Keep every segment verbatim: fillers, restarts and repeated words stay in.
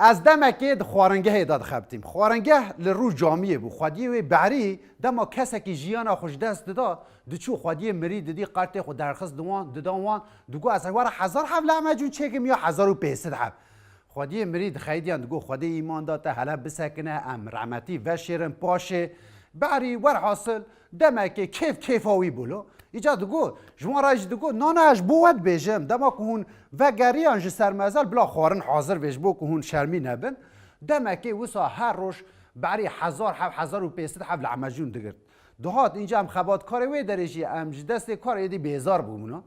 Ez demekê di xwaringehê de dixebitîm. Xwaringeh li rû camiyê bû. Xwediyê wê Behrî dema kesekî jiyana xwe ji dest dida, diçû xwediyê mirî didî, qertê xwe derxist di wan, dida wan, digot, "Ez were hezar heb lahmecûn çêkim ya hezar û pênc sed heb?" Xwediyê mirî dixeydiyan, digot, "Xwedê îman da te, hele bisekine, em rehmetî veşêrin paşê." Behrî werhasil demekê kêf kêfa wî bû lo. Îca digot, ji wan re jî digot, "Na, na, ez ji bo we dibêjim, dema ku hûn vegeriyan ji ser mezel, bila xwarin hazir bê, ji bo ku hûn şermî nebin." Demekê wisa her roj Behrî hezar heb, hezar û pênc sed heb lahmecûn digirt. Dihat, înca em xebatkarê wê derê jî, em ji destê karê êdî bêzar bûbûna.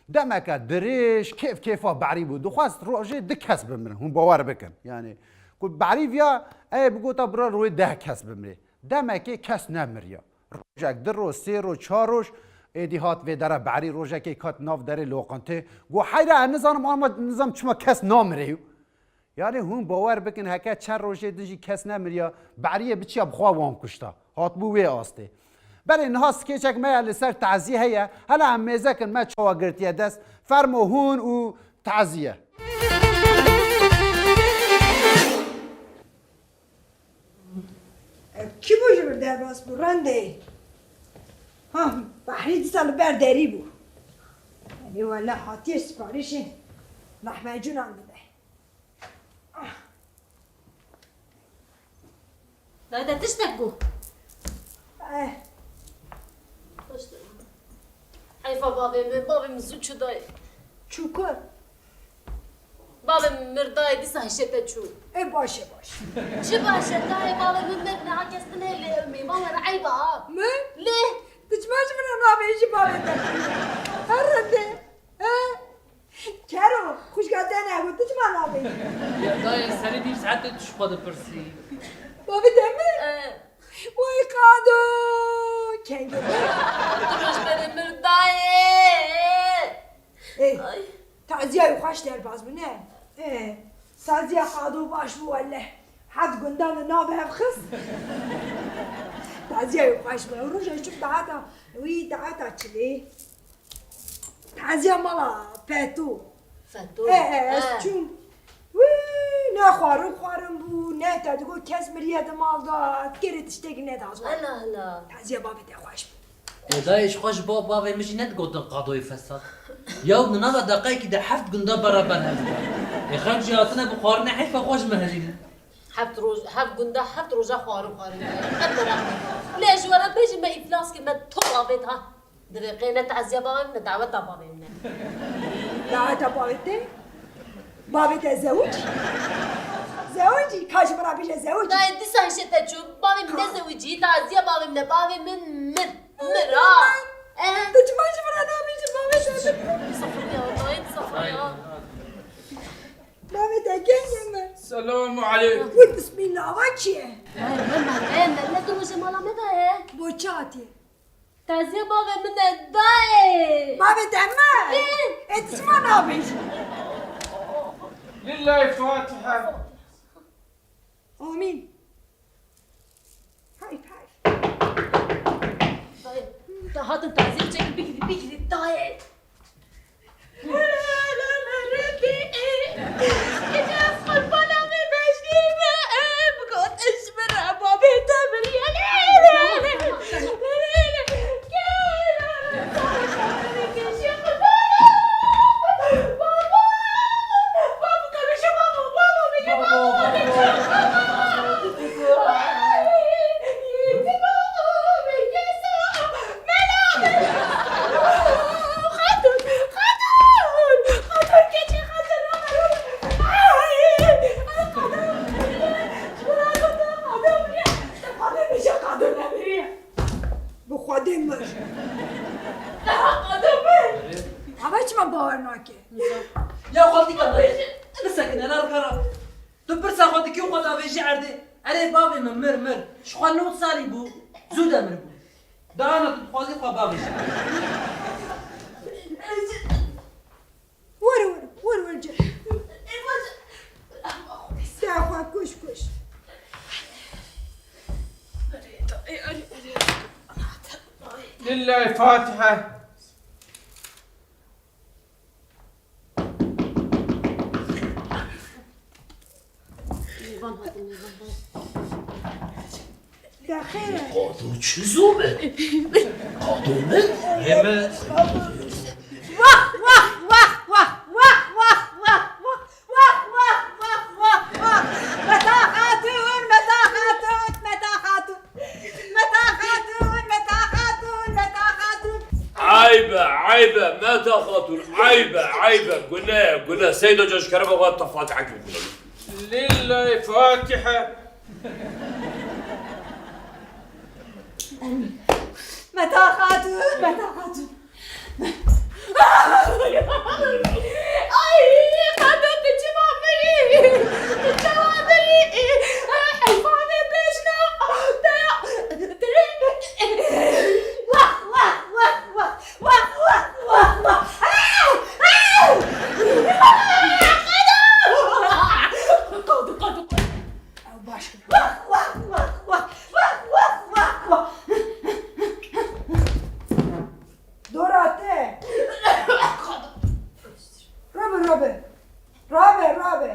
Demeke dirêj kêf kêfa Behrî bû. Dixwest rojê du kes bimirin. Hûn bawer bikin. Yanî ku Behrî viya, ê bigota bira rojê deh kes bimirê. Demekê kes nemiriya. Rojek, du roj, sê roj, çar roj, êdî hat vê dere Behrî, rojekê ket nav derê loqintê. Got, "Heyra, ez nizanim, ama nizanim çima kes namire." Yanî hûn bawer bikin, heke çend rojê din jî kes nemiriya, Behriyê biçiya bi xwe wan kuşta. Hatibû wê astê. Belê niha skêçek me ya li ser taziyê heye, hele em mêze kin me çawa girtiye dest. Fermo hûn û taziye. Ev kî bû ji vir derbas bû, rendê? Ha, Behrî dîsa li ber derî bû. Yanî wele hatiye siparîşên lahmecûnan bide. Dayê, te tiştek got? Eh. Heyfa bavê min, bavê min zû çû dayê. Çû ku? Bavê min mir dayê, dîsa hişê te çû. E, baş e, baş. Çi baş e dayê, bavê min mir, niha kes din hê lê ew mêvan were eyb e ha. Min? Lê. Tu çima ji min re nabêjî bavê te? Her rindê. He? Kero, xwişka te ne, tu çima nabêjî? Ya dayê, serê nîv saetê tu ji xwe dipirsî. Bavê te mi? E. Way qado! Kengê. Tu roj berê mir dayê. Ê, Ay. Taziya wî xweş derbas bû, ne? Ê, taziya qado baş bû wele. Heft gundan li nav hev xist. Taziya wî xweş bû. Ew roja çûm dahata wî, dahata çilê. Taziya mala Feto. Feto. He, he, ez çûm. Wî, ne xwarin xwarin bû, ne te digot kes miriye di mal de, kerê tiştekî ne dazwa. Hela, hela. Taziya bavê te xweş bû. Ê dayê, ji xwe ji bo bavê min jî nedigotin qadoyê fesad. Yaw di nava deqayekî de heft gunda beraber hev didan. Ê xelk jî hatine bi xwarinê heyfa xwe ji me herîne. Heft roj, heft gunda, heft roja xwarin xwarin. Qet merak nekir. Lê ji we re bêjim me îflas kir, me top avêt ha. Divê qê ne taziya bavê min, ne daweta bavê min e. Daweta bavê te? Bavê te zewicî? Zewicî? Ka ji min re bêje zewicî. Dayê, dîsa hişê te çû. Bavê min ne zewicî, taziya bavê min e. Bavê min mir. Mir ha. Eh. Tu çima ji min re nabêjî bavê te mir? Dîsa fırya, dayê, dîsa fırya. Bavê te kengê min. Selamu aleykum. Wî bismillah, ava kî ye? Dayê, ne mal, ne mal, ne tu rojê mala me dayê? Bo çi hatiye? Taziya bavê min e dayê. Bavê te mi? Ê. Ê, tu çima nabêjî? Lillahi Fatiha. Amîn. Hayf, hayf. Dayê, te hatin taziya çekin, bigirî, bigirî, dayê. Bi Xwedê mir. Ava çima bawer nake? Ya xaltîka dayê, bisekine, ne rika ra. Tu pirsa xwe dikî û xwe davêjî erdê. Erê bavê min mir, mir. Ji xwe nod salî bû. Zû demir bû. Dana tu dixwazî xwe bavêjî. Were, were, were, were, cih. Te xwe kuş, kuş. Lillahi Fatiha. Ya xêr e. Qado çi zû be? Qado min? Ê min. Wah, wah, wah, wah. Wah, wah, wah, wah. Wah, wah, wah, wah, wah. Meta Xatun, Meta Xatun, Meta Xatun. Meta Xatun, Meta Xatun, Meta Xatun. Eyb e, eyb e, Meta Xatun, eyb e, eyb e. Gune ye, gune. Seyda, ca ji kerema xwe te Fatihekî bixwîne. Lillay Fatihe. Meta Xatun, Meta Xatun. Ay, Xatun, tu çima birî? Tu çima birî? Heyfanê bejna. Te ya, te. Wah, wah, wah, wah. Wah, wah, wah, wah. Ah! Ah! Qado! Qado, qado, qado. Ew baş kir. Wah, wah, wah, wah. Wah, wah, wah, wah. Dora te. Rabe, rabe. Rabe, rabe.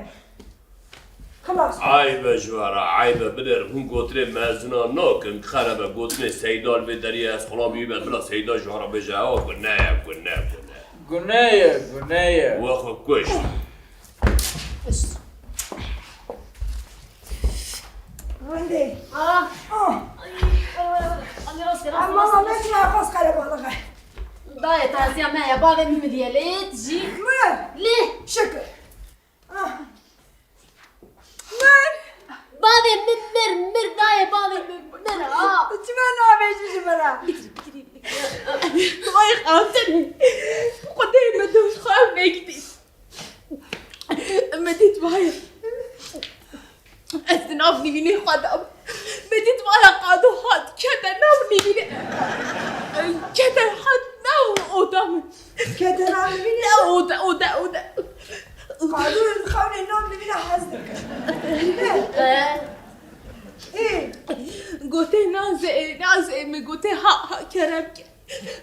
Xilas. Eyb e ji we re, eyb e, binêr, hûn gotinê mezina nakin, xereb e, gotinê Seyda li vê deriyê ez xulamî wî be, bila Seyda ji we re bêje, ewa gune ye, gune, gune. Gune ye, gune ye. We xwe kuşt. Rindê. Ah. Ah. Ay, ay, ay, rast, rast, Ama rast, rast. Mehmet ya xas qerebalix e. Dayê taziya me ya bavê min midiye lê jî. Mi? Lê. Şikir. Ah. Mir. Bavê min mir, mir dayê bavê min mir, ha. Çima nabêjî ji min re? Bikirî, bikirî, bikirî. Vay xatir. Xwedê me dost xwe ev nekdî. Me dît vay. Ez di nav nîvînê xwe de bûm. Me dît vaya qado hat, kete nav nîvînê. Kete hat nav oda min. Kete nav nîvînê? Oda, oda, oda. Qado xewnê nav nîvîne hez dike. Ê. Gotê nazê, nazê, me gotê ha, ha, kerem ke.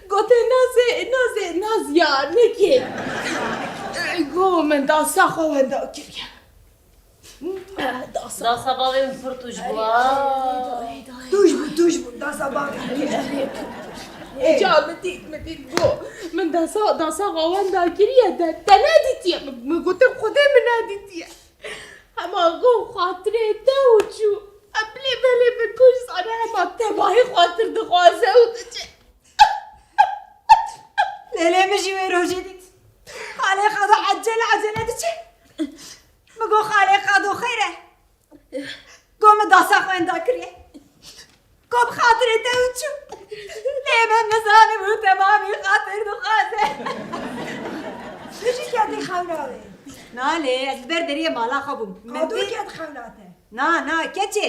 Gotê nazê, nazê, naz ya neke. Go min dasa xwe wenda kiriye. Dasa. Dasa bavê min pir tûj bû. Tûj bû, tûj bû. Dasa bavê min. Ca min dît, min dît go. Min dasa, dasa xwe wenda kiriye de te nedîtiye. Min, min gote Xwedê min nedîtiye. Hema go xatirê te û çû. Em lê belê min kuj zane hema tevahî xatir dixwaze û diçe. Lê lê min jî wê rojê dît. Xalê Qado ecele ecele diçe. Min got, "Xalê Qado xêr e?" Got, "Min dasa xwe wenda kiriye." Got, "Bi xatirê te û çû." Lê min nizanibû temamî xatir dixwaze. Tu jî ketî xewna wê. Na lê, ez li ber deriyê mala xwe bûm. Min Qado dî- ket xewna te. Na, na, keçê.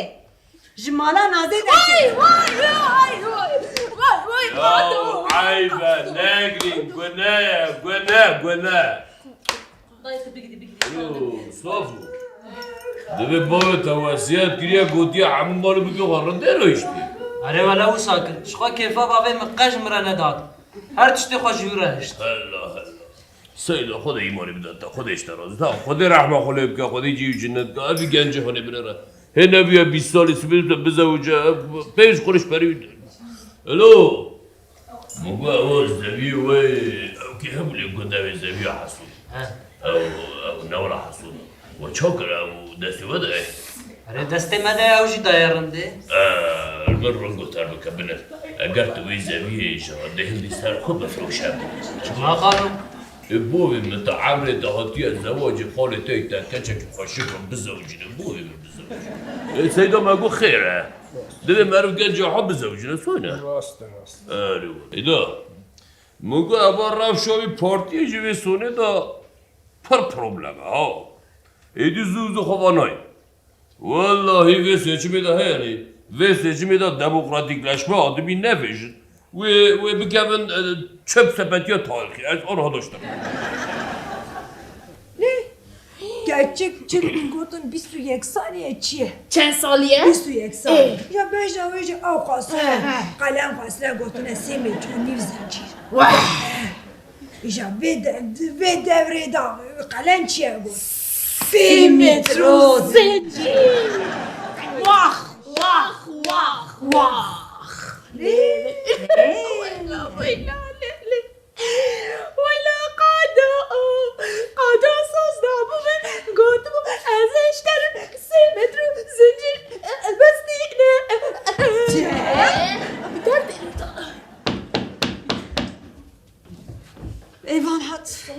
Ji mala Nazê derket. Vay, vay, vay, vay. Vay, vay, Ya, Qado. Eyb e, negirîn, gune ye, gune, gune. Dayê, tu bigirî, bigirî. Yo, saf bû. Divê bavê te wesiyet kiriye, gotiye hemû malê bike xwe, rindê rihiştî. Erê wele wisa kir. Ji xwe kêfa bavê min qe ji min re nedat. Her tiştê xwe ji wî re hişt. Hela, hela. Seyda, Xwedê îmanê bide te, Xwedê ji te razî. Ta Xwedê rehma xwe lê bike, Xwedê cî û cinet bike. Evî gencê xwe lê binêre. Hê nebiye bîst salî sibê te bizewice, pênc quruş perî wî. Elo! Min got, ew zeviyê we, ew kê hebû lê got, ew ê zeviya Hesûn. He. Ew, ew newra Hesûn. We çawa kir, ew destê we de ye? Erê, destê me de ye, ew jî daye rindê. Ee, li min ringo ter bike, binêr. Eger tu wê zeviyê ji rindê hildî ser xwe bifroşe. Çima xalo? Ê bavê min, tu emrê te hatiye zewacê xalê te yî, te keçekî xweşik re bizewicîne, bavê min bizewicîne. Ê Seyda, me got xêr e. Divê meriv gencê xwe bizewicîne, soyne. Rast e, rast e. Erê we. Êda, min got eva rewşa wî partiyê jî vê sonê de pir problem e, ha. Êdî zû zû xwe va nayê. Wellahî vê seçimê de heye lê, vê seçimê de demokratîkleşme adibî nevêjin. Wê, wê bikevin, e, çöp sepetiya tarîxî. Ez aniha daştim. Lê, gerçek çi li min gotin bîst û yek salî ye çi ye? Çend salî ye? Bîst û yek salî. Ê. Ya bejna wê jî ew xwestin. He, he. Qelem xwestine gotine sê metre û nîv zincîr. Wah! Îja vê de-, vê devrê de qelen çi ye got? Sê metre û zincîr.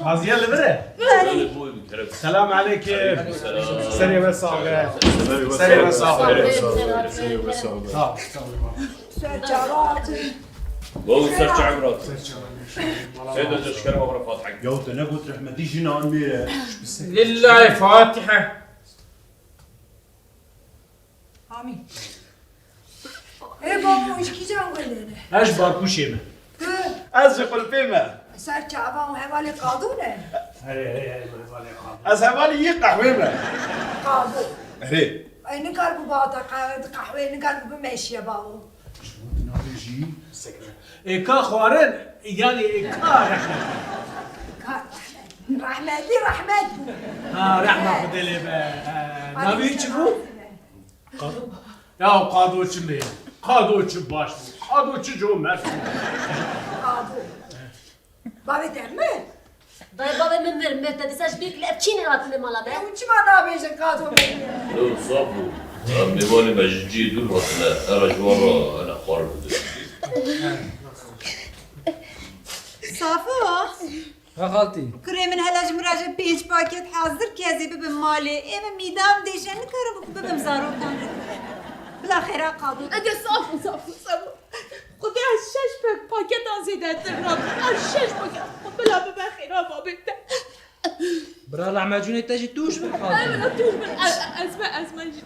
Qaziye li vir e. Selam aleyküm. Serê we sax be. Serê we sax be. Sağ ol, sağ ol. Serçe hatin. Bo serçe evrat. Seyda şeker avra Fatiha. Ya te ne got rahmetî jina amire. Lillahi Fatiha. Amîn. Ê babo, ji kîjan welê ne? Ez ji Barkûşê me. Tu? Ez ji Xulpê me. Ser çava û hevalê Qado ne? Erê, erê, erê, me hevalê Qado. Ez hevalê yê qehwê me. Qado. Erê. Ey, nikar ku bata qe-, qehwê, nikar ku bimeşiye babo. Ji bo tu nabêjî sekre. Ê ka xwarin, yanî ê ka rehmet. Ka rehmet. Rehmetî rehmet bû. Ha, rehma Xwedê lê be. Ha, navê wî çi bû? Qado. Ya Qado çi me? Qado çi baş bû? Qado çi comert bû? Qado. Bavê te mi? Dayê bavê min mir, mir te dîsa ji bîr kile ev çî nehatine mala me. Ew çima nabêjin Qado bêje? Ew saf bû. Em mêvanê me ji cihê dûr hatine. Era ji wan re hene xwarin bide. Safo. Ha xaltî. Kurê min hela ji min re ji pênc paket hazir ke ez ê bibim malê. Ê min mîdam dêje nikarim bibim zarokan re. Bila xêra Qado. Ege saf û saf û saf. Xwedê ez şeş pek paketan zêdetir nakim. Ez şeş paket. Xwe bila bibe xêra babê te. Bira lahmecûnê te jî tûj bin Ay, xaltî. Bira tûj bin. Ez, ez me, ez me jî.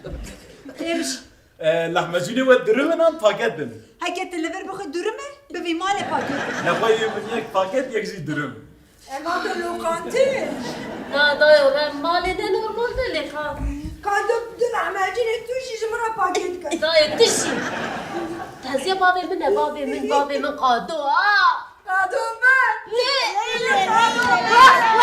Êmiş. E, lahmecûnê we durim in an paket bin? Heke tu li vir bixwe durim e, bivî malê paket. Nexwe yê min yek paket, yek jî durim. Ema tu loqantî? Na dayê, re malê de normal de lê ka. Ka tu, tu lahmecûnê tu jî ji min re paket kir. Dayê tu jî. Teziya bavê min e, bavê min, bavê min Qado, a. Qado me. Lê, lê, lê, Qado me.